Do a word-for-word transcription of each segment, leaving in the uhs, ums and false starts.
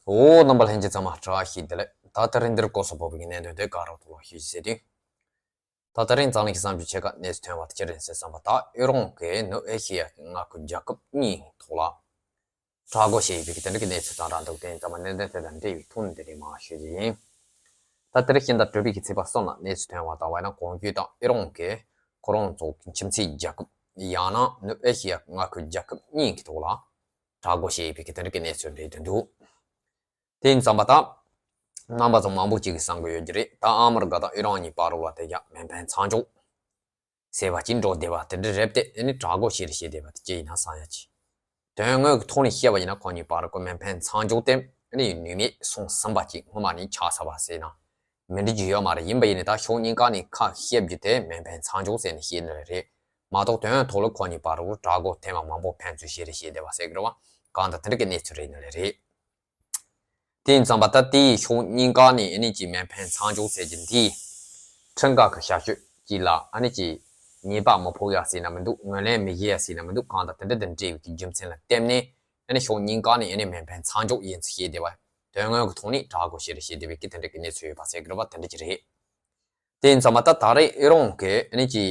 ཨོ། རྣམ་པ་ལྷན་རྒྱས་ཚང་མ་བཀྲ་ཤིས་བདེ་ལེགས། ད་དེ་རིང་འདིར་སྐོར་སོགས་བོད་ཀྱི་གནད་དོན་དེ་ག་རོགས་ཐོག་ལ་ཞུ་ཞིག་ཟེར་དུས། ད་དེ་རིང་འཛམ་གླིང་གི་བསམ་རྒྱུ་ཆེ་ཁག་གནས་ཚུལ་ཐོན་པ་དེ་ཅི་རེད་ཟེར་བསམ་པ། ད་ཨི་རོན་གྱིས་ནུབ་ཨེ་ཤི་ཡ་གི་མངའ་ཁུལ་རྒྱལ་ཁབ་གཉིས་ཐོག་ལ་དྲག་རྒོལ་བྱས་ཡོད་པའི་གི་དེ་འདྲ་གི་གནས་ཚུལ་དང་ར་འདུག་དེ་ཡིན་ཙང་མ་གནད་དོན་དེ་དང་འབྲེལ་བའི་ཐོག་ནས་དེ་རིང་མར་ཞུ་རྒྱུ་ཡིན། ད་དེ་རིང་ཕྱི་ཟླ་དྲུག་པའི་གི་ཚེས་པ་གསུམ་ལ་གནས་ཚུལ་ཐོན་པ་ལྟར་བ་ན། གོང་ཞུས་དང་ཨི་རོན་གྱིས་ཁོ་རང་ཚོ་གི་ཁྱིམ་མཚེས་རྒྱལ་ཁབ་ཡང་ན་ནུབ་ཨེ་ཤི་ཡ་མངའ་ཁུལ་རྒྱལ་ཁབ་གཉིས་ཀྱི་ཐོག་ལ་དྲག་རྒོལ་བྱས་ཡོད་པའི་གི་དེ་འདྲ་གི་གནས་ཚུལ་རེད་འདུག་དེ་ཡིན་ཙང་མ་ད་རྣམ་པ་ཚོ་མང་པོ་ཅིག་གིས་བསམ་གྱི་ཡོད་ཀྱི་རེད། ད་ཨ་མི་རི་ཀ་དང་ཨི་རོན་གཉིས་བར་ལ་དེ་ཡང་མེ་འཕེན་མཚམས་འཇོག་ཟེར་བ་ཅིག་འགྲོ་བསྡད་པ་དེ་འདྲ་རེད་དེ། ཨ་ནི་དྲག་རྒོལ་བྱས་རེད་བྱས་བསྡད་པ་དེ་ཅི་ཡིན་ན་བསམ་ཡ་ཅིག་དོན་དངོས་ཀྱི་ཐོག་ནས་བཤད་པ་ཡིན་ན་ཁོ་གཉིས་བར་གྱི་མེ་འཕེན་མཚམས་འཇོག་དེ་ཨ་ནི་ནུས་མེད་སོང་ཟིན་པ་ཅིག་སྔོན་མ་ནས་ཆགས་ཚར་བ་ཟེར་ན་མི་འགྲིག་རྒྱུ་ཡོད་མ་རེད། ཡིན་པ་ཡིན་ནའི་ད་ཕྱོགས་གཉིས་ཀ་ནས་ཁ་བཤད་རྒྱུ་དེ་མེ་འཕེན་མཚམས་འཇོག་ཟེར་ནས་བཤད་ནི་རེད། མ་གཏོགས་དོན་ཐོག་ལ་ཁོ་གཉིས་བར་གྱི་དྲག་རྒོལ་ཐེངས་མ་མང་པོ་ཕན་ཚུན་བྱས་རེད་བྱས་བསྡད་པ་ཟེར་གི་རེད་བ། གང་ལྟར་དེ་འདྲ་གི་གནས་ཚུལ་རེད་ནི་རེད། དེ་ཡིན་ཙང་མ་ད་དེའི་ཕྱོགས་གཉིས་ཀ་ནས་ཨ་ནི་ཅིག་མེ་འཕེན་མཚམས་འཇོག་ཟེར་གྱི་འདིའི་ཁྲིམས་འགལ་གྱི་བྱ་སྤྱོད་ཅིག་ལ་ཨ་ནི་ཅིག་ཉེས་པ་མི་ཕོག་ཡ་ཟེར་ན་མི་འདུག་ངོས་ལེན་མི་བྱེད་ཡ་ཟེར་ན་མི་འདུག་གང་ལྟར་དེ་འདྲ་དང་འབྲེལ་བའི་གི་རྒྱུ་མཚན་ལ་བརྟེན་ནས་ཨ་ནི་ཕྱོགས་གཉིས་ཀ་ནས་ཨ་ནི་མེ་འཕེན་མཚམས་འཇོག་ཡིན་ཚུལ་བཤད་བསྡད་པ། དོན་དངོས་ཀྱི་ཐོག་ནས་དྲག་རྒོལ་བྱས་རེད་བྱས་བསྡད་པའི་གི་དེ་འདྲ་གི་གནས་ཚུལ་ཡོད་པ་ཟེར་གི་རེད་བ། དེ་འདྲ་ཅིག་རེད། དེ་ཡིན་ཙང་མ་ད་ད་རེས་ཨི་རོན་གྱིས་ཨ་ནི་ཅིག་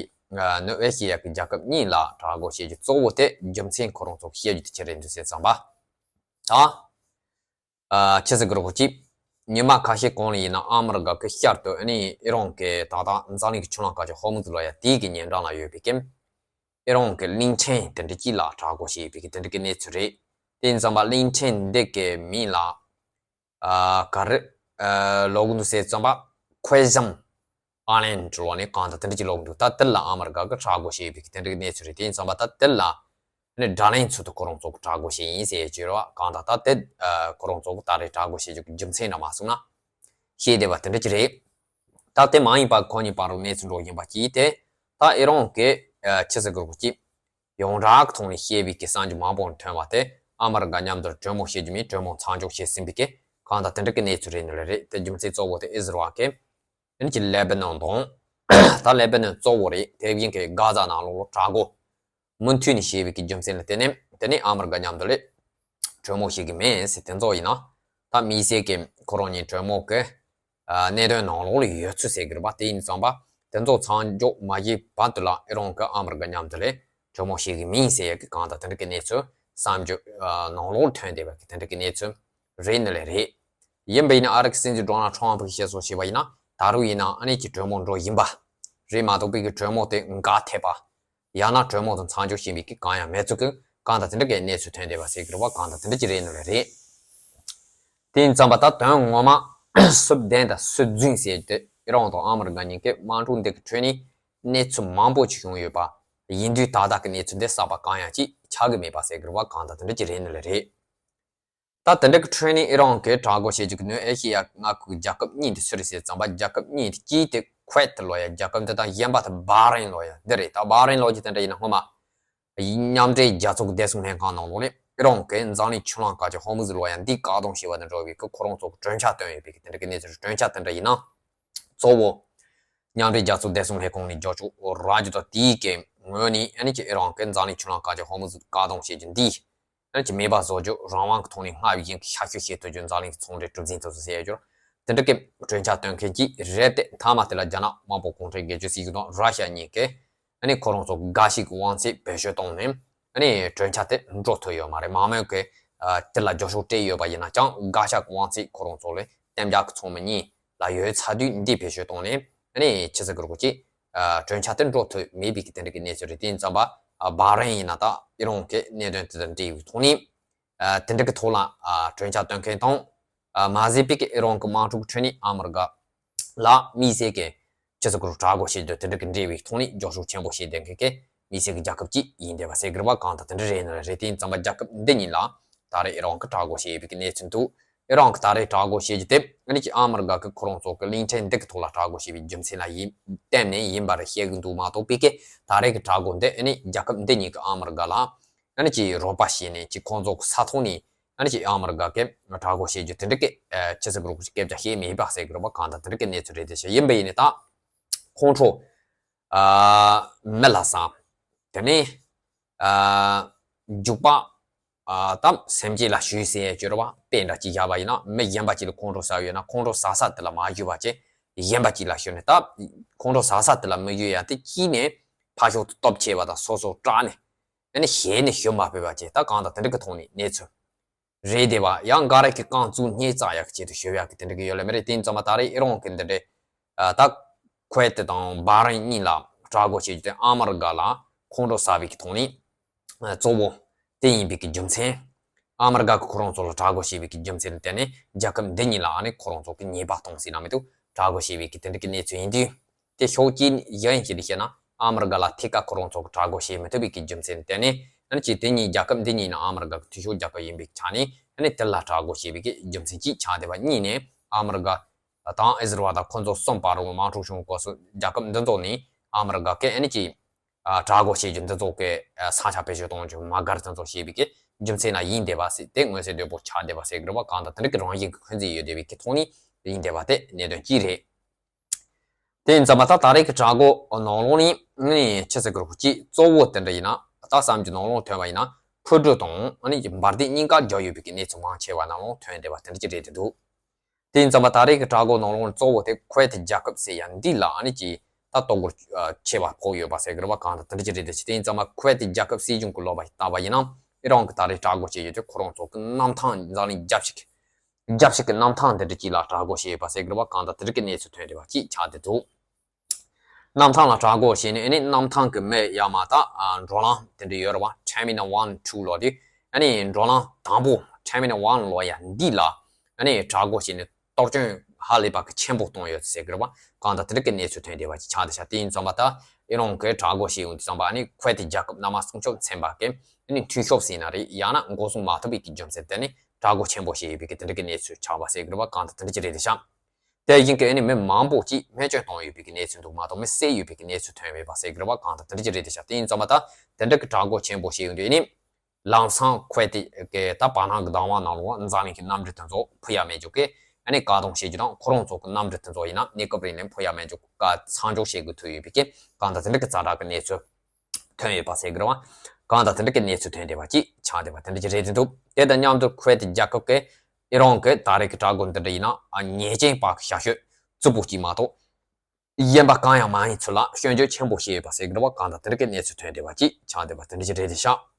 ནུབ་ཨེ་ཤི་ཡ་གི་རྒྱལ་ཁབ་གཉིས་ལ་དྲག་རྒོལ་བྱེད་རྒྱུ་གཙོ་བོ་དེ་རྒྱུ་མཚན་ཁོ་རང་ཚོ་བཤད་རྒྱུ་དེ་ཅི་རེད་འདུག་ཟེར་ཙང་མ་ད། ཨ། ཆི་ཟེར་དགོས་རེད་གོ་ཅིག་ཉི་མ་ཁ་ཤས་གོང་ལ་ཡིན་ན་ཨ་མི་རི་ཀ་གི་ཤར་དུ་ཨ་ནི་ཨི་རོན་གྱི་ད་ལྟ་འཛམ་གླིང་གི་ཆུ་ལམ་བཀག་ཆ་ཧོར་མུ་ཛི་ལབ་ཡ་དེའི་གི་ཉེ་འགྲམ་ལ་ཡོད་པའི་ཀྱི་ཨི་རོན་གྱི་གླིང་ཕྲན་དེ་འདྲ་ཅིག་ལ་དྲག་རྒོལ་བྱས་ཡོད་པའི་གི་དེ་འདྲ་གི་གནས་ཚུལ་རེད། དེ་ཡིན་ཙང་མ་གླིང་ཕྲན་འདི་གི་མིང་ལ་ཨ་ག་རེ་ཨ་ལབ་གི་འདུག་ཟེར་ཙང་མ་ཁོའེ་ཟམ་ཨ་ལན་འགྲོ་བ་ནི་གང་ལྟར་དེ་འདྲ་ཅིག་ལབ་གི་འདུག་ད་དེ་ལ་ཨ་མི་རི་ཀ་གི་དྲག་རྒོལ་བྱས་ཡོད་པའི་གི་དེ་འདྲ་གི་གནས་ཚུལ་རེད། དེ་ཡིན་ཙང་མ་ད་དེ་ལ་ནི་དགྲ་ལན་ཚུལ་དུ་ཁོ་རང་ཚོ་གི་དྲག་རྒོལ་བྱས་ཡིན་ཟེར་གྱི་རེད་བ། གང་ལྟར་ད་དེ་ཨ་ཁོ་རང་ཚོ་གི་ད་རེས་དྲག་རྒོལ་བྱེད་རྒྱུ་གི་རྒྱུ་མཚན་འདྲ་མ་གསུངས་ན་བཤད་བསྡད་པ་དེ་འདྲ་ཅིག་རེད། ད་དེ་མ་ཡིན་པ་ཁོ་གཉིས་བར་དུ་གནས་ཚུལ་འགྲོ་བཞིན་པ་ཅིག་དེ་ད་ཨི་རོན་གྱི་ཨ་ཆི་ཟེར་དགོས་རེད་གོ་ཅིག་ཡོངས་གྲགས་ཀྱི་ཐོག་ནས་བཤད་པའི་གི་གསར་འགྱུར་མང་པོ་ཐོན་པ་དེ་ཨ་མི་རི་ཀ་མཉམ་དུ་གྲོས་མོལ་བྱེད་རྒྱུ་མིན་གྲོས་མོལ་མཚམས་འཇོག་བྱས་ཟིན་པའི་གི་གང་ལྟར་དེ་འདྲ་གི་གནས་ཚུལ་རེད་ནི་ལ་རེད། དེ་རྒྱུ་མཚན་གཙོ་བོ་དེ་ཨི་ཟི་རལ་གྱི་ཨ་ནི་ཅིག་ལེ་བྷ་ནོན་དང་ད་ལེ་བྷ་ནོན་གཙོ་བོ་རེད། དེ་བཞིན་གི་གྷ་ཛ་ནང་ལོགས་ལ་དྲག་རྒོལ་མུ་མཐུད་ནས་བྱས་པའི་གི་རྒྱུ་མཚན་ལ་བརྟེན་ནས་དེ་ནས་ཨ་མི་རི་ཀ་མཉམ་དུ་ལས་གྲོས་མོལ་བྱེད་གི་མིན་ཟེར་དེ་ཚོ་ཡིན་ན་ད་དམིགས་བསལ་གི་ཁོ་རང་གཉིས་གྲོས་མོལ་གི་ཨ་གནད་དོན་ནང་ལོགས་ལ་ཡོད་ཚུལ་ཟེར་གི་རེད་པ། དེ་ཡིན་ཙང་པ་དེ་ཚོ་མཚམས་འཇོག་མ་བྱས་བར་དུ་ལ་ཨི་རོན་གྱིས་ཨ་མི་རི་ཀ་མཉམ་དུ་ལས་གྲོས་མོལ་བྱེད་གི་མིན་ཟེར་ཡ་གི་གང་ལྟར་དེ་འདྲ་གི་གནས་ཚུལ་གསར་འགྱུར་ཨ་ནང་ལོགས་ལ་ཐོན་བསྡད་པ་གི་དེ་འདྲ་གི་གནས་ཚུལ་རེད་ནི་ལས་རེད། ཡིན་པ་ཡིན་ན་ཨ་རི་གི་སྲིད་འཛིན་ཌོ་ནལ་ཊམ་ཕ་གིས་བཤད་སྲོལ་བྱས་པ་ཡིན་ན་ད་རུང་ཡིན་ན་ཨ་ནི་ཀྱི་གྲོས་མོལ་འགྲོ་བཞིན་པ་རེད་མ་གཏོགས་པའི་གི་གྲོས་མོལ་དེ་འགག་ཐེབས་པ། ཡང་ན་གྲོས་མོལ་དང་མཚམས་འཇོག་བྱེད་པའི་གི་གང་ཡང་མེད་ཚུལ་གྱི་གང་དང་དེ་འདྲ་གི་གནས་ཚུལ་ཐོན་བསྡད་པ་ཟེར་གི་རེད་བ། གང་དང་དེ་འདྲ་ཅིག་རེད་ནི་ལ་རེད། དེ་ཡིན་ཙང་པ་ད་དོན་ངོ་མ་སུ་བདེན་དང་སུ་རྫུན་ཟེར་ཏེ་ཨི་རོན་དང་ཨ་མི་རི་ཀ་གཉིས་ཀའི་དམག་འཁྲུག་འདི་གི་ཁྲོད་ནས་གནས་ཚུལ་མང་པོ་ཅིག་བྱུང་ཡོད་པ་ཡིན་དུས་ད་ལྟ་གི་གནས་ཚུལ་འདི་གསར་པ་གང་ཡང་ཅིག་ཆགས་ཀྱི་མེད་པ་ཟེར་གི་རེད་བ། གང་དང་དེ་འདྲ་ཅིག་རེད་ནི་ལ་རེད། ད་དེ་འདྲ་གི་ཁྲོད་ནས་ཨི་རོན་གྱིས་དྲག་རྒོལ་བྱེད་རྒྱུ་གི་ནུབ་ཨེ་ཤེ་ཡ་མངའ་ཁུལ་རྒྱལ་ཁབ་གཉིས་དེ་སུ་རེད་ཟེར་ཙང་པ་རྒྱལ་ཁབ་གཉིས་དེ་གཅིག་དེ་ཁུ་ཝེད་ལབ་ཡ་རྒྱལ་ཁབ་འདི་དང་གཞན་པ་དེ་བྷ་རེན་ལབ་ཡ་འདི་རེད། ད་བྷ་རེན་ལབ་རྒྱུ་དེ་འདྲ་ཡིན་ན་སྔོན་མ་མཉམ་འབྲེལ་རྒྱལ་ཚོགས་བདེ་སྲུང་ལྷན་ཁང་ནང་ལོགས་ནས་ཨི་རོན་གྱིས་འཛམ་གླིང་ཆུ་ལམ་བཀག་ཆ་ཧོར་མུ་ཛི་ལབ་ཡ་འདི་བཀག་སྡོམ་བྱས་པ་དང་འབྲེལ་བའི་གི་ཁོ་རང་ཚོ་གི་གྲོས་འཆར་བཏོན་ཡོད་པའི་གི་དེ་འདྲ་གི་གནས་ཚུལ་གྲོས་འཆར་དེ་འདྲ་ཡིན་ན་གཙོ་བོ་མཉམ་འབྲེལ་རྒྱལ་ཚོགས་བདེ་སྲུང་ལྷན་ཁང་ནས་རྒྱབ་སྐྱོར་རག་རྒྱུ་དང་དེའི་གི་ངོས་ནས་ཨ་ནི་ཀྱི་ཨི་རོན་གྱིས་འཛམ་གླིང་ཆུ་ལམ་བཀག་ཆ་ཧོར་མུ་ཛི་བཀག་སྡོམ་བྱེད་རྒྱུ་འདི། ཨ་ནི་ཀྱི་མེད་པ་བཟོ་རྒྱུ་རང་དབང་གི་ཐོག་ནས་སྔར་བཞིན་གྱི་ཤར་བསྐྱོད་བྱེད་ཐུབ་རྒྱུ་འཛམ་གླིང་གི་ཚོང་འབྲེལ་གྲུ་འཛིན་ཐུབ་ཚུལ་ཟེར་ཡོད་རྒྱུ་དེ་འདྲ་གི་གྲོས་འཆར་བཏོན་མཁན་གྱིས་རེད་དེ། མཐའ་མ་དེ་ལ་རྒྱ་ནག་དམར་པོ་གུང་ཁྲན་སྒེར་གཅོད་སྲིད་གཞུང་དང་ར་ཤ་གཉིས་ཀས་ཨ་ནི་ཁོ་རང་ཚོ་འགའ་ཞིག་གི་དབང་ཚད་བེད་སྤྱོད་བཏང་ནས་ཨ་ནི་གྲོས་འཆར་དེ་འགྲོ་ཐུབ་ཡོད་མ་རེད། མང་མོས་ཀྱིས་ཨ་དེ་ལ་རྒྱབ་སྐྱོར་སྤྲད་ཡོད་པ་ཡིན་ན་ཀྱང་འགའ་ཤས་ཀྱི་དབང་ཚད་ཁོ་རང་ཚོ་ལ་གཏན་འཇགས་ཀྱི་ཚོགས་མི་གཉིས་ལ་ཡོད་ཚར་དུས་འདི་བེད་སྤྱོད་བཏང་ནས་ཨ་ནི་ཆི་ཟེར་དགོས་རེད་གོ་ཅིག་ཨ་གྲོས་འཆར་དེ་འགྲོ་ཐུབ་མེད་པའི་གི་དེ་འདྲ་གི་གནས་ཚུལ་རེད། དེ་ཡིན་ཙང་པ་ཨ་བྷ་རེན་ཡིན་ན་ད་ཨི་རོན་གྱི་གནད་དོན་དེ་དང་འབྲེལ་བའི་ཐོག་ནས་ཨ་དེ་འདྲ་གི་ཐོག་ལ་ཨ་གྲོས་འཆར་བཏོན་མཁན་དང་། ཨ་མ་ཟད་པའི་གི་ཨི་རོན་གྱི་དམག་འཁྲུག་ཁྲོད་ནས་ཨ་མི་རི་ཀ་ལ་དམིགས་བསལ་གྱི་ཆི་ཟེར་དགོས་རེད་དྲག་རྒོལ་བྱེད་རྒྱུ་དེ་འདྲ་གི་འབྲེལ་བའི་ཐོག་ནས་རྒྱབ་སྐྱོར་ཆེན་པོ་བྱེད་བསྡད་མཁན་གྱི་དམིགས་བསལ་གྱི་རྒྱལ་ཁབ་ཅིག་ཡིན་བསྡད་པ་ཟེར་གི་རེད་བ། གང་ལྟར་དེ་འདྲ་རེད་ནི་རེད། དེ་ཡིན་ཙང་པ་རྒྱལ་ཁབ་འདི་གཉིས་ལ་ད་རེས་ཨི་རོན་གྱིས་དྲག་རྒོལ་བྱས་ཡོད་པའི་གི་གནས་ཚུལ་འདུག་ཨི་རོན་གྱིས་ད་རེས་དྲག་རྒོལ་བྱེད་རྒྱུ་དེ་ཨ་ནི་ཀྱི་ཨ་མི་རི་ཀ་གིས་ཁོ་རང་ཚོ་གི་གླིང་ཕྲན་འདི་གི་ཐོག་ལ་དྲག་རྒོལ་བྱས་པའི་རྒྱུ་མཚན་ལ་ཡིན་བརྟེན་ནས་ཡིན་པར་བཤད་གི་འདུག་མ་གཏོགས་པའི་གི་ད་རེས་ཀྱི་དྲག་རྒོལ་འདི་ཨ་ནི་རྒྱལ་ཁབ་འདི་གཉིས་ཀྱིས་ཨ་མི་རི་ཀ་ལ་ཨ་ནི་ཀྱི་རོགས་པ་བྱས་ནས་ཀྱི་ཁོང་ཚོ་གི་ས་ཐོག་ནས་ཨ་ནི་ཀྱི་ཨ་མི་རི་ཀ་གིས་དྲག་རྒོལ་བྱེད་རྒྱུ་དེ་འདྲ་གི་ཆི་ཟེར་དགོས་རེད་གོ་ཅིག་སྐད་ཆ་བཤད་མེད་པ་ཟེར་གི་རེད་བ། གང་ལྟར་དེ་འདྲ་གི་གནས་ཚུལ་རེད། དེ་བྱས་ཡིན་པ་ཡིན་ནི་ད་ཁོང་ཁྲོ་ཨ་མི་ལ་ས་དེ་ནས་ཨ་རྒྱུག་པ་ ཨ་ད་སེམས་ཅན་ལ་ཞུས་ཟེར་ཡས་སྦྱོར་བ་དཔེ་འདྲ་ཅིག་བཞག་པ་ཡིན་ན། མི་གཞན་པ་ཅིག་ལ་ཁོང་ཁྲོ་ཟ་ཡོད་ན། ཁོང་ཁྲོ་ཟ་ས་དེ་ལ་མ་ཞུས་པ་བྱས། གཞན་པ་ཅིག་ལ་ཞུས་ནས། ད་ཁོང་ཁྲོ་ཟ་ས་དེ་ལ་མི་ཞུས་ཡ་དེ་གཅིག་ནས་ཕར་ཕྱོགས་སྟོབས་ཆེ་བ་དང་སོ་སོ་སྐྲག་ནས། ཨ་ནི་ཞེད་ནས་ཞུ་མ་ཕོད་པ་བྱས། ད་གང་ལྟར་དེ་འདྲ་གི་ཐོག་ནས་གནས་ཚུལ་རེད་བསྡད་པ། ཡང་འགའ་རེ་གིས་རྐང་བཙུགས་སྙིང་བཙག་ཡག་གི་ཆེད་དུ་ཞུ་ཡག་གི་དེ་འདྲ་གི་ཡོད་ལ་མི་རེད། དེ་ཡིན་ཙང་མ་ད་རེས་ཨི་རོན་གི་འདི་འདྲའི་ཨ་ད་ཁུ་ཝེ་ཏི་དང་བྷ་རེན་གཉིས་ལ་དྲག་རྒོལ་བྱེད་རྒྱུ་དེ་ཨ་མི་རི་ཀ་ལ་ཁོང་ཁྲོ་ཟ་བའི་གི་ཐོག་ནས་ཨ་གཙོ་བོ་དེ་ཡིན་པའི་གི་རྒྱུ་མཚན། ཨ་མི་རི་ཀ་གི་ཁོ་རང་ཚོ་ལ་དྲག་རྒོལ་བྱེད་པའི་གི་རྒྱུ་མཚན་ལ་བརྟེན་ནས་རྒྱལ་ཁབ་འདི་གཉིས་ལ་ཨ་ནི་ཁོ་རང་ཚོ་གི་ཉེས་པ་གཏོང་སྲིད་ན་མི་འདུག་དྲག་རྒོལ་བྱེད་པའི་གི་དེ་འདྲ་གི་གནས་ཚུལ་ཡིན་དུས། དེ་ཕྱོགས་གཅིག་གཞན་ཞིག་ལ་བཤད་ན། ཨ་མི་རི་ཀ་ལ་ཐད་ཀར་ཁོ་རང་ཚོ་གི་དྲག་རྒོལ་བྱེད་མི་ཐུབ་པའི་གི་རྒྱུ་མཚན་ལ་བརྟེན་ནས། ཨ་ནི་ཅིག་དེ་གཉིས་རྒྱལ་ཁབ་འདི་གཉིས་ནི་ཨ་མི་རི་ཀ་གི་འཐུས་ཤོར་རྒྱལ་ཁབ་ཡིན་པའི་ཆ་ནས། ཨ་ནི་དེ་ལ་དྲག་རྒོལ་བྱེད་པའི་གི་རྒྱུ་མཚན་གཅིག་ཆགས་བསྡད་པ། གཉིས་ནས་ཨ་མི་རི་ཀ་དང་ཨི་ཟི་རལ་དང་ཁོ་ཚོ་གསུམ་བར་དུ་དམག་འཁྲུག་བྱུང་སྐབས་སུ་རྒྱལ་ཁབ་འདི་ཚོ་ནས་ཨ་མི་རི་ཀ་གི་ཨ་ནི་ཅིག་ཨ་དྲག་རྒོལ་བྱེད་རྒྱུ་འདི་ཚོ་གི་ཨ་ས་ཆ་བེད་སྤྱོད་གཏོང་རྒྱུ་དམག་སྒར་འདི་ཚོ་བྱེད་པའི་གི་རྒྱུ་མཚན་ལ་ཡིན་བསྡད་པ་ཟེར། དེ་མངོན་གསལ་དོད་པོ་ཆགས་བསྡད་པ་ཟེར་གི་རེད་བ། གང་ལྟར་དེ་འདྲ་གི་རང་བཞིན་གྱི་འཁོན་འཛིན་ཡོད་བསྡད་པའི་གི་ཐོག་ནས་ཡིན་བསྡད་པ་དེ་གནད་དོན་གཅིག་རེད། དེ་ཡིན་ཙང་མ་ད་ད་རེས་ཀྱི་དྲག་རྒོལ་ནང་ལོགས་ནས་ནི་ཆི་ཟེར་དགོས་རེད། གཅིག་གཙོ་བོ་དེ་འདྲ་ཡིན་ན། ད་བསམ་རྒྱུ་ནང་ལོགས་ཐོན་པ་ཡིན་ན། འཕུར་གྲུ་དང་ཨ་ནི་འབར་མདེལ་གཉིས་ཀ་བརྒྱབ་ཡོད་པའི་གི་གནས་ཚུལ་མང་ཆེ་བ་ནང་ལོགས་ཐོན་བསྡད་པ་དེ་འདྲ་ཅིག་རེད་བསྡད་འདུག་དེ་ཡིན་ཙང་མ་ད་རེས་ཀྱི་དྲག་རྒོལ་ནང་ལོགས་ནས་གཙོ་བོ་དེ་ཁུ་ཝེ་ཏི་རྒྱལ་ཁབ་ཟེར་ཡ་འདི་ལ་ཨ་ནི་ཅིག་ད་གཏོར་རྒོལ་ཆེ་བ་ཕོག་ཡོད་པ་ཟེར་གི་རེད་བ། གང་ལྟར་དེ་འདྲ་ཅིག་རེད་བསྡད་ཤག་དེ་ཡིན་ཙང་མ་ཁུ་ཝེ་ཏི་རྒྱལ་ཁབ་སྲིད་གཞུང་གི་ལབ་པ་ཞིག་ལྟ་བ་ཡིན་ན། ཨི་རན་གྱི་ད་རེས་དྲག་རྒོལ་བྱས་ཡོད་དེ་ཁོ་རང་ཚོ་གི་གནམ་ཐང་འཛམ་གླིང་རྒྱབ་ཤིག་རྒྱབ་ཤིག་གི་གནམ་ཐང་འདི་འདྲ་ཅིག་ལ་དྲག་རྒོལ་བྱས་ཡོད་པ་ཟེར་གི་རེད་བ། གང་ལྟར་དེ་འདྲ་གི་གནས་ཚུལ་ཐོན་བསྡད་པ་ཅིག་ཆགས་བསྡད་འདུག་གནམ་ཐང་ལ་དྲག་རྒོལ་བྱས་ནས། ཨ་ནི་གནམ་ཐང་གི་མི་ཡར་མར་ད་ཨ་འགྲོ་ལམ་དེ་འདྲ་ཡོད་རེད་བ། Terminal one two ལབ་དུས། ཨ་ནི་འགྲོ་ལམ་དང་པོ་Terminal one ལབ་ཡ་འདི་ལ་ཨ་ནི་དྲག་རྒོལ་བྱས་ནས་གཏོར་སྐྱོན་ཧ་ལས་པ་གི་ཆེན་པོ་བཏང་ཡོད་ཟེར་གི་རེད་བ། གང་ལྟར་དེ་འདྲ་གི་གནས་ཚུལ་ཐོན་བསྡད་པ་ཅིག་ཆགས་བསྡད་ཤག་དེ་ཡིན་ཙང་མ་ད་ཨི་རན་གྱི་དྲག་རྒོལ་བྱས་ཡོང་དུས་ཙམ་པ། ཨ་ནི་ཁུ་ཝེ་ཏི་རྒྱལ་ཁབ་གནམ་དམག་སྲུང་སྐྱོབ་ཚན་པ་གི་ཨ་ནི་འཐུས་ཤོར་ཟེར་ན་རེད། ཡང་ན་འགོག་སྲུང་མ་ཐུབ་པའི་གི་རྒྱུ་མཚན་བརྟེན་ནས་དྲག་རྒོལ་ཆེན་པོ་བྱས་ཡོད་པའི་གི་དེ་འདྲ་གི་གནས་ཚུལ་ཆགས་པ་ཟེར་གི་རེད་བ། གང་ལྟར་དེ་འདྲ་ཅིག་རེད་བསྡད་ཤག་དེ་བཞིན་གྱི་ཨ་ནི་མི་མང་པོ་ཅིག་རྨས་སྐྱོན་བཏང་ཡོད་པའི་གི་གནས་ཚུལ་འདུག་མ་གཏོགས་མི་བསད་ཡོད་པའི་གི་གནས་ཚུལ་ཐོན་ཡོད་པ་ཟེར་གི་རེད་བ། གང་ལྟར་དེ་འདྲ་ཅིག་རེད་བསྡད་ཤག་དེ་ཡིན་ཙང་མ་ད་དེ་འདྲ་གི་དྲག་རྒོལ་ཆེན་པོ་བྱས་ཡོང་དུས། ཨ་ནི་ལམ་སང་ཁུ་ཝེ་ཏི་གི་ད་བར་སྣང་གི་བདག་དབང་ནང་ལོགས་འཛམ་གླིང་གི་གནམ་གྲུ་དེ་ཚོ་འཕུར་ཡ་མེད་རྒྱུ་གི་ཨ་ནི་བཀག་སྡོམ་བྱེད་རྒྱུ་དང་། ཁོ་རང་ཚོ་གི་གནམ་གྲུ་དེ་ཚོ་ཡིན་ན་གནས་སྐབས་རིང་ལ་འཕུར་ཡ་མེད་རྒྱུ་གི་བཀག་མཚམས་འཇོག་བྱེད་དགོས་ཐུག་ཡོད་པའི་གི་གང་ལྟར་དེ་འདྲ་གི་ཛ་དྲག་གི་གནས་ཚུལ་ཐོན་ཡོད་པ་ཟེར་གི་རེད་བ། གང་ལྟར་དེ་འདྲ་གི་གནས་ཚུལ་ཐོན་བསྡད་པ་ཅིག་ཆགས་བསྡད་པ་དེ་འདྲ་ཅིག་རེད་འདུག་དེ་དང་མཉམ་དུ་ཁུ་ཝེ་ཏི་རྒྱལ་ཁབ་ཀྱིས་ཨི་རན་གྱི་ད་རེས་ཀྱི་དྲག་རྒོལ་འདི་འདྲ་ཡིན་ན་ཉེས་ཅན་པ་གི་ཞབས་ཞུ་རྩུབ་པོ་ཅིག་མ་གཏོགས་གཞན་པ་གང་ཡང་མ་ཡིན་ཚུལ་ལ་སྐྱོན་བརྗོད་ཆེན་པོ་བྱས་ཡོད་པ་ཟེར་གི་རེད་བ། གང་ལྟར་དེ་འདྲ་གི་གནས་ཚུལ་ཐོན་བསྡད་པ་ཅིག་ཆགས་བསྡད་པ་དེ་འདྲ་ཅིག་རེད་བསྡད་ཤག་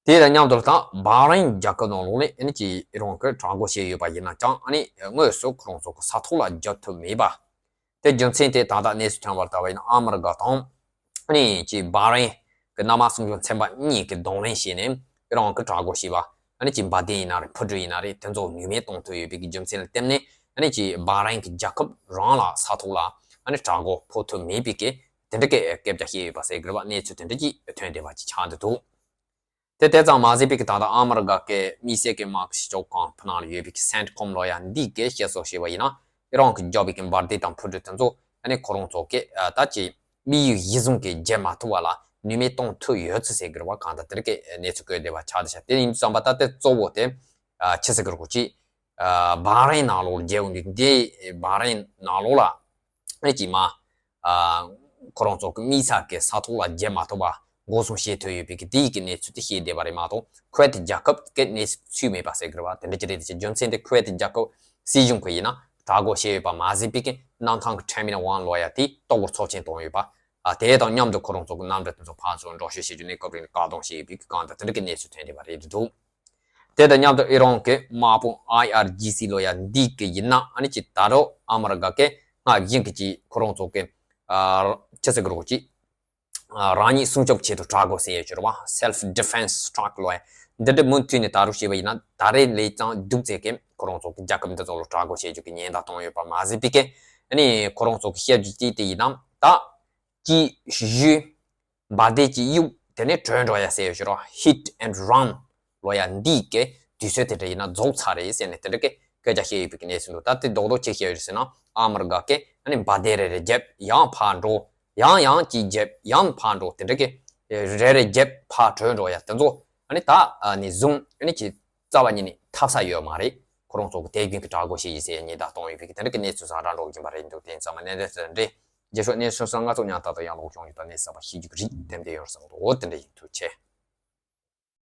དེ་དང་མཉམ་དུ་ད་བྷ་རེན་རྒྱལ་ཁབ་ནང་ལོགས་ནས་ཨ་ནི་ཅིག་ཨི་རན་གྱིས་དྲག་རྒོལ་བྱས་ཡོད་པ་ཡིན་ན་ཀྱང་། ཨ་ནི་དངོས་སུ་ཁོ་རང་ཚོ་གི་ས་ཐོག་ལ་རྒྱག་ཐུབ་མེད་པ། དེ་རྒྱུ་མཚན་དེ་ད་ལྟ་གནས་ཚུལ་ཐོན་པར་ལྟ་བ་ཡིན་ན། ཨ་མི་རི་ཀ་དང་ཨ་ནི་ཅིག་བྷ་རེན་གྱི་གནམ་དམག་སྲུང་སྐྱོབ་ཚན་པ་གཉིས་ཀྱིས་གདོང་ལེན་བྱས་ནས་ཨི་རན་གྱིས་དྲག་རྒོལ་བྱས་པ། ཨ་ནི་ཅིག་འབར་མདེལ་ཡིན་ན་རེད། འཕུར་གྲུ་ཡིན་ན་རེད། དེ་ཚོ་ནུས་མེད་གཏོང་ཐུབ་ཡོད་པའི་གི་རྒྱུ་མཚན་ལ་བརྟེན་ནས། ཨ་ནི་ཅིག་བྷ་རེན་གྱི་རྒྱལ་ཁབ་རང་ལ་ས་ཐོག་ལ་ཨ་ནི་དྲག་རྒོལ་ཕོག་ཐུབ་མེད་པའི་གི་དེ་འདྲ་གི་སྐད་ཆ་བཤད་ཡོད་པ་ཟེར་གི་རེད་བ། གནས་ཚུལ་དེ་འདྲ་ཅིག་ཐོན་བསྡད་པ་ཅིག་ཆགས་བསྡད་འདུག་དེ་དེ་ཙམ་མ་ཟད་པའི་གི་ད་ལྟ་ཨ་མི་རི་ཀ་གི་དམིགས་བསལ་གྱི་དམག་གི་ཞིབ་འཇུག་ཁང་ཕུ་ནང་ལ་ཡོད་པའི་གི་སེན་ཊི་ཀོམ་ལབ་ཡ་འདི་གིས་བཤད་སྲོལ་བྱས་པ་ཡིན་ན། ཨི་རན་གྱིས་བརྒྱབ་པའི་གི་འབར་མདེལ་དང་འཕུར་གྲུ་དེ་ཚོ་ཨ་ནི་ཁོ་རང་ཚོ་གི་ཨ་ད་ཅིག་དམིགས་ཡུལ་གཞི་བཟུང་གི་བརྒྱབ་མ་ཐུབ་པ་ལ་ནུས་མེད་གཏོང་ཐུབ་ཡོད་ཚུལ་ཟེར་གི་རེད་བ། གང་ལྟར་དེ་འདྲ་གི་གནས་ཚུལ་བཀོད་བསྡད་པ་ཆགས་བསྡད་ཤག་དེ་ཡིན་ཙང་པ་ད་དེ་གཙོ་བོ་དེ་ཨ་ཆི་ཟེར་གི་རེད་གོ། ཅིག་ཨ་བྷ་རེན་ནང་ལོགས་ལ་རྒྱལ་ཡོང་དུས། འདི་བྷ་རེན་ནང་ལོགས་ལ་ཨ་ནི་ཅིག་མ་ཨ་ཁོ་རང་ཚོ་གི་དམིགས་བསལ་གྱི་ས་ཐོག་ལ་རྒྱལ་མ་ཐུབ་པ་འགོག་སྲུང་བྱེད་ཐུབ་ཡོད་པའི་གི་དེའི་གི་གནས་ཚུལ་དེ་བཤད་བསྡད་པ་རེད་མ་གཏོགས། ཁུ་ཝེ་ཏི་རྒྱལ་ཁབ་ཀྱི་གནས་ཚུལ་མེད་པ་ཟེར་གི་རེད་བ། དེ་འདྲ་ཅིག་རེད་དེ། རྒྱུ་མཚན་དེ་ཁུ་ཝེ་ཏི་རྒྱལ་ཁབ་སྲིད་གཞུང་གི་ཡིན་ན་དྲག་རྒོལ་བྱས་ཡོད་པ་མ་ཟད་པའི་གི་གནམ་ཐང་གི་ཊར་མི་ནལ་ཝན་ལབ་ཡ་དེ་གཏོར་རྒོལ་ཚབས་ཆེན་བཏང་ཡོད་པ། ཨ་དེ་དང་མཉམ་དུ་ཁོ་རང་ཚོ་གི་གནམ་གྲུ་དེ་ཚོ་ཕར་ཚུར་འགྲོ་སྐྱོད་བྱེད་རྒྱུ་གནས་སྐབས་རིང་ལ་བཀག་སྡོམ་བྱས་ཡོད་པའི་གི་གང་ལྟར་དེ་འདྲ་གི་གནས་ཚུལ་ཐོན་བསྡད་པ་རེད་འདུག་དེ་དང་མཉམ་དུ་ཨི་རན་གྱི་དམག་དཔུང་ཨའི་ཨར་ཇི་སི་ལབ་ཡ་འདི་གི་ཡིན་ན། ཨ་ནི་ཅིག་ད་རུང་ཨ་མི་རི་ཀ་གི་སྔར་བཞིན་གྱི་ཅིག་ཁོ་རང་ཚོ་གི་ཨ་ཆི་ཟེར་གི་རེད་གོ། ཅིག་ཨ་རང་ཉིད་སྲུང་སྐྱོབ་ཆེད་དུ་དྲག་རྒོལ་ཟེར་ཡས་ཅིག་རེད་བ། Self Defense Strike ལབ་ཡ་འདི་འདྲ་མུ་མཐུད་ནས་ད་རུང་བྱས་པ་ཡིན་ན། ད་རེས་ལས་ཀྱང་སྡུག་ཙམ་གྱིས་ཁོ་རང་ཚོ་གི་རྒྱལ་ཁབ་འདི་ཚོ་ལ་དྲག་རྒོལ་བྱེད་རྒྱུ་གི་ཉེན་བརྡ་བཏང་ཡོད་པ་མ་ཟད་པའི་གི། ཨ་ནི་ཁོ་རང་ཚོ་གི་བཤད་རྒྱུ་ཅིག་དེ་ཡིན་ན། ད་ཅིག་གཞུས། འབར་མདེལ་ཅིག་གཡུགས། དེ་ནས་བྲོས་འགྲོ་ཡ་ཟེར་ཡོད་ཤག་ར། Hit and run ལབ་ཡ་འདི་གི་དུས་ཚོད་དེ་འདྲ་ཡིན་ན་རྫོགས་ཚར་རེད་ཟེར་ནས་དེ་འདྲ་གི་སྐད་ཆ་བཤད་ཡོད་པའི་གི་གནས་ཚུལ་འདུག་ད་དེ་རྡོག་རྡོག་ཅིག་བཤད་ཡོད་ཟེར་ན། ཨ་མི་རི་ཀ་གི་ཨ་ནི་འབར་མདེལ་རེ་རེ་བརྒྱབ། ཡང་ཕར་འགྲོ། ཡང་ཡང་ཅིག་བརྒྱབ། ཡང་ཕར་འགྲོ། དེ་འདྲ་གི་རེ་རེ་བརྒྱབ། ཕར་བྲོས་འགྲོ་ཡ་དེ་ཚོ་ཨ་ནི་ད་ཨ་ནི་བཟུང་། ཨ་ནི་ཅིག་རྩ་བ་ཉིད་ནས་འཐབ་ས་ཡོད་མ་རེད། ཁོ་རང་ཚོ་གི་དུས་རྒྱུན་གྱི་དྲག་རྒོལ་བྱེད་ཀྱི་ཟེར་ཉེན་བརྡ་བཏང་ཡོད་པའི་གི་དེ་འདྲ་གི་གནས་ཚུལ་ཟ་འདྲ་འགྲོ་གི་ཡིན་པ་རེད་འདུག་དེ་ཡིན་ཙང་མ་གནད་དོན་དེ་འདྲ་རེད། རྗེས་ཕྱོགས་གནས་ཚུལ་སོགས་ང་ཚོ་ཉག་ཐག་ཏུ་ཡང་ལོག་བྱུང་ཡོད་པ་གནས་ཚུལ་ཞིབ་འཇུག་རིགས་ཏན་ཏན་ཡོང་བསམ་འདུག་འོ་དེ་འདྲ་ཡིན། ཐུགས་རྗེ་ཆེ།